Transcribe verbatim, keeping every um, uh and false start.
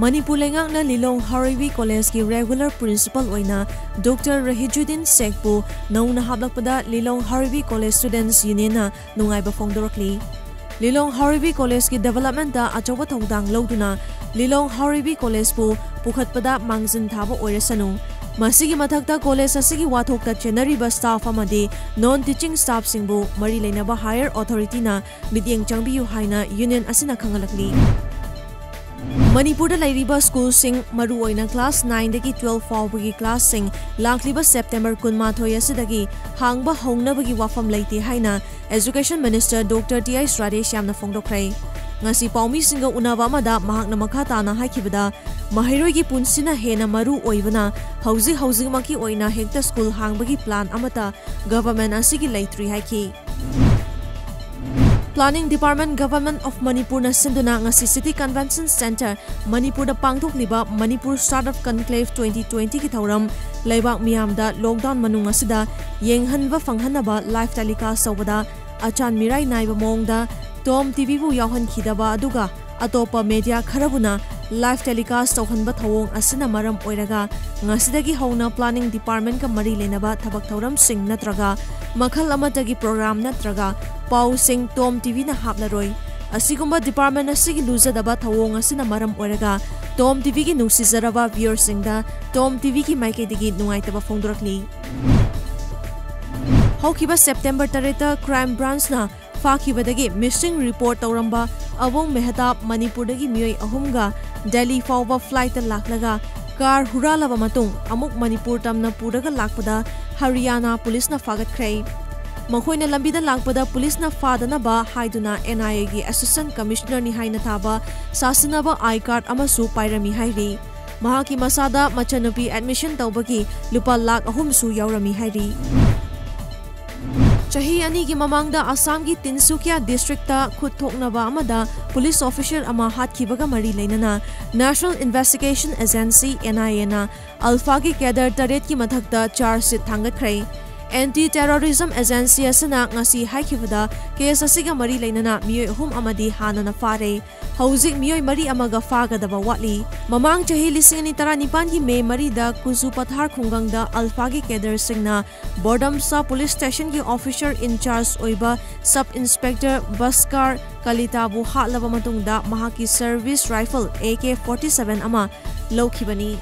ꯃꯅꯤꯄꯨꯔ ꯂꯩꯉꯥꯛꯅ ꯂꯤꯂꯣꯡ ꯍꯥꯎꯔꯩꯕꯤ ꯀꯣꯂꯦꯖꯀꯤ regular principal ꯑꯣꯏꯅ ꯗꯣꯛꯇꯔ ꯔꯍꯤꯖꯨꯗꯤꯟ ꯁꯦꯈꯄꯨ ꯅꯧꯅ ꯍꯥꯞꯂꯛꯄꯗ ꯂꯤꯂꯣꯡ ꯍꯥꯎꯔꯩꯕꯤ ꯀꯣꯂꯦꯖ ꯁ꯭ꯇꯨꯗꯦꯟꯠꯁ ꯌꯨꯅꯤꯌꯟꯅ ꯅꯨꯡꯉꯥꯏꯕ ꯐꯣꯡꯗꯣꯔꯛꯂꯤ꯫ ꯂꯤꯂꯣꯡ ꯍꯥꯎꯔꯩꯕꯤ ꯀꯣꯂꯦꯖꯀꯤ developmentꯇ ꯑꯆꯧꯕ ꯊꯧꯗꯥꯡ ꯂꯧꯗꯨꯅ ꯂꯤꯂꯣꯡ ꯍꯥꯎꯔꯩꯕꯤ ꯀꯣꯂꯦꯖꯄꯨ ꯄꯨꯈꯠꯄꯗ ꯃꯥꯡꯖꯤꯟ ꯊꯥꯕ ꯑꯣꯏꯔꯁꯅꯨ꯫ ꯃꯁꯤꯒꯤ ꯃꯊꯛꯇ ꯀꯣꯂꯦꯖ ꯑꯁꯤꯒꯤ ꯋꯥꯊꯣꯛꯇ ꯆꯦꯟꯅꯔꯤꯕ staff ꯑꯃꯗꯤ non teaching staffꯁꯤꯡꯕꯨ ꯃꯔꯤ ꯂꯩꯅꯕ higher authorityꯅ ꯃꯤꯠꯌꯦꯡ ꯆꯪꯕꯤꯌꯨ ꯍꯥꯏꯅ ꯌꯨꯅꯤꯌꯟ ꯑꯁꯤꯅ ꯈꯪꯍꯜꯂꯛꯂꯤ꯫ ꯃꯅꯤꯄꯨꯔꯗ ꯂꯩꯔꯤꯕ ꯁ꯭ꯀꯨꯜꯁꯤꯡ, ꯃꯔꯨꯑꯣꯏꯅ class nineꯗꯒꯤ twelve ꯐꯥꯎꯕꯒꯤ classꯁꯤꯡ, ꯂꯥꯛꯂꯤꯕ September ꯀꯨꯟꯃꯥꯊꯣꯏ ꯑꯁꯤꯗꯒꯤ ꯍꯥꯡꯕ ꯍꯧꯅꯕꯒꯤ ꯋꯥꯐꯝ ꯂꯩꯇꯦ ꯍꯥꯏꯅ Education Minister doctor T H ꯔꯥꯙꯦꯁ꯭ꯌꯥꯝꯅ ꯐꯣꯡꯗꯣꯛꯈ꯭ꯔꯦ꯫ ꯉꯁꯤ ꯄꯥꯎꯃꯤꯁꯤꯡꯒ ꯎꯅꯕ ꯑꯃꯗ ꯃꯍꯥꯛꯅ ꯃꯈꯥ ꯇꯥꯅ ꯍꯥꯏꯈꯤꯕꯗ, ꯃꯍꯩꯔꯣꯏꯒꯤ ꯄꯨꯟꯁꯤꯅ ꯍꯦꯟꯅ ꯃꯔꯨ ꯑꯣꯏꯕꯅ ꯍꯧꯖꯤꯛ ꯍꯧꯖꯤꯛꯃꯛꯀꯤ ꯑꯣꯏꯅ ꯍꯦꯛꯇ ꯁ꯭ꯀꯨꯜ ꯍꯥꯡꯕꯒꯤ plan ꯑꯃꯠꯇ government ꯑꯁꯤꯒꯤ ꯂꯩꯇ꯭ꯔꯤ ꯍꯥꯏꯈꯤ꯫ Planning Department, Government of ꯃꯅꯤꯄꯨꯔꯅ ꯁꯤꯟꯗꯨꯅ ꯉꯁꯤ City Convention Centre, ꯃꯅꯤꯄꯨꯔꯗ ꯄꯥꯡꯊꯣꯛꯂꯤꯕ Manipur Startup Conclave twenty twentyꯒꯤ ꯊꯧꯔꯝ ꯂꯩꯕꯥꯛ ꯃꯤꯌꯥꯝꯗ lockdown ꯃꯅꯨꯡ ꯑꯁꯤꯗ ꯌꯦꯡꯍꯟꯕ ꯐꯪꯍꯟꯅꯕ live telecast ꯇꯧꯕꯗ ꯑꯆꯥꯟ ꯃꯤꯔꯥꯏ ꯅꯥꯏꯕ ꯃꯑꯣꯡꯗ ꯇꯣꯝ ꯇꯤꯚꯤꯕꯨ ꯌꯥꯎꯍꯟꯈꯤꯗꯕ, ꯑꯗꯨꯒ ꯑꯇꯣꯞꯄ media ꯈꯔꯕꯨꯅ live telecast ꯇꯧꯍꯟꯕ ꯊꯧꯑꯣꯡ ꯑꯁꯤꯅ ꯃꯔꯝ ꯑꯣꯏꯔꯒ ꯉꯁꯤꯗꯒꯤ ꯍꯧꯅ Planning Departmentꯀ ꯃꯔꯤ ꯂꯩꯅꯕ ꯊꯕꯛ ꯊꯧꯔꯝꯁꯤꯡ ꯅꯠꯇ꯭ꯔꯒ ꯃꯈꯜ ꯑꯃꯠꯇꯒꯤ program ꯅꯠꯇ꯭ꯔꯒ ꯄꯥꯎꯁꯤꯡ ꯇꯣꯝ ꯇꯤꯚꯤꯅ ꯍꯥꯞꯂꯔꯣꯏ꯫ ꯑꯁꯤꯒꯨꯝꯕ department ꯑꯁꯤꯒꯤ ꯂꯨꯖꯗꯕ ꯊꯧꯑꯣꯡ ꯑꯁꯤꯅ ꯃꯔꯝ ꯑꯣꯏꯔꯒ ꯇꯣꯝ ꯇꯤꯚꯤꯒꯤ ꯅꯨꯡꯁꯤꯖꯔꯕ viewerꯁꯤꯡꯗ ꯇꯣꯝ ꯇꯤꯚꯤꯒꯤ ꯃꯥꯏꯀꯩꯗꯒꯤ ꯅꯨꯡꯉꯥꯏꯇꯕ ꯐꯣꯡꯗꯣꯔꯛꯂꯤ꯫ ꯍꯧꯈꯤꯕ September ꯇꯔꯦꯠꯇ Crime Branchꯅ ꯐꯥꯈꯤꯕꯗꯒꯤ missing report ꯇꯧꯔꯝꯕ ꯑꯕꯣꯡ ꯃꯦꯍꯇꯥꯕ ꯃꯅꯤꯄꯨꯔꯗꯒꯤ ꯃꯤꯑꯣꯏ ꯑꯍꯨꯝꯒ ꯗꯦꯜꯂꯤ ꯐꯥꯎꯕ flightꯇ ꯂꯥꯛꯂꯒ car ꯍꯨꯔꯥꯜꯂꯕ ꯃꯇꯨꯡ ꯑꯃꯨꯛ ꯃꯅꯤꯄꯨꯔ ꯇꯝꯅ ꯄꯨꯔꯒ ꯂꯥꯛꯄꯗ ꯍꯔꯤꯌꯥꯅꯥ ꯄꯨꯂꯤꯁꯅ ꯐꯥꯒꯠꯈ꯭ꯔꯦ꯫ ꯃꯈꯣꯏꯅ ꯂꯝꯕꯤꯗ ꯂꯥꯛꯄꯗ ꯄꯨꯂꯤꯁꯅ ꯐꯥꯗꯅꯕ ꯍꯥꯏꯗꯨꯅ NIAꯒꯤ Assistant Commissionerꯅꯤ ꯍꯥꯏꯅ ꯊꯥꯕ ꯁꯥꯁꯤꯟꯅꯕ I card ꯑꯃꯁꯨ ꯄꯥꯏꯔꯝꯃꯤ ꯍꯥꯏꯔꯤ꯫ ꯃꯍꯥꯛꯀꯤ ꯃꯁꯥꯗ ꯃꯆꯟꯅꯨꯄꯤ admission ꯇꯧꯕꯒꯤ ꯂꯨꯄꯥ ꯂꯥꯈ ꯑꯍꯨꯝꯁꯨ ꯌꯥꯎꯔꯝꯃꯤ ꯍꯥꯏꯔꯤ꯫ ꯆꯍꯤ ꯑꯅꯤꯒꯤ ꯃꯃꯥꯡꯗ ꯑꯁꯥꯝꯒꯤ ꯇꯤꯟꯁꯨꯀꯤꯌꯥ districtꯇ ꯈꯨꯠ ꯊꯣꯛꯅꯕ ꯑꯃꯗ police officer ꯑꯃ ꯍꯥꯠꯈꯤꯕꯒ ꯃꯔꯤ ꯂꯩꯅꯅ National Investigation Agency, NIAꯅ ULFAꯒꯤ cadre ꯇꯔꯦꯠꯀꯤ ꯃꯊꯛꯇ charge sheet ꯊꯥꯡꯒꯠꯈ꯭ꯔꯦ꯫ ꯑꯦꯟꯇꯤ ꯇꯦꯔꯣꯔꯤꯖꯝ ꯑꯦꯖꯦꯟꯁꯤ ꯑꯁꯤꯅ ꯉꯁꯤ ꯍꯥꯏꯈꯤꯕꯗ, ꯀꯦꯁ ꯑꯁꯤꯒ ꯃꯔꯤ ꯂꯩꯅꯅ ꯃꯤꯑꯣꯏ ꯑꯍꯨꯝ ꯑꯃꯗꯤ ꯍꯥꯟꯅꯅ ꯐꯥꯔꯦ꯫ ꯍꯧꯖꯤꯛ ꯃꯤꯑꯣꯏ ꯃꯔꯤ ꯑꯃꯒ ꯐꯥꯒꯗꯕ ꯋꯥꯠꯂꯤ꯫ ꯃꯃꯥꯡ ꯆꯍꯤ ꯂꯤꯁꯤꯡ ꯑꯅꯤ ꯇꯔꯥꯅꯤꯄꯥꯟꯒꯤ ꯃꯦ ꯃꯔꯤꯗ ꯀꯨꯖꯨ ꯄꯊꯥꯔ ꯈꯨꯡꯒꯪꯗ ꯑꯜꯐꯥꯒꯤ ꯀꯦꯗꯔꯁꯤꯡꯅ ꯕꯣꯔꯗꯝꯁꯥ ꯄꯨꯂꯤꯁ ꯁ꯭ꯇꯦꯁꯟꯒꯤ ꯑꯣꯐꯤꯁꯔ ꯏꯟꯆꯥꯔꯖ ꯑꯣꯏꯕ ꯁꯕ ꯏꯟꯁꯄꯦꯛꯇꯔ ꯕꯁꯀꯥꯔ ꯀꯂꯤꯇꯥꯕꯨ ꯍꯥꯠꯂꯕ ꯃꯇꯨꯡꯗ ꯃꯍꯥꯛꯀꯤ service rifle A K forty seven ꯑꯃ ꯂꯧꯈꯤꯕꯅꯤ꯫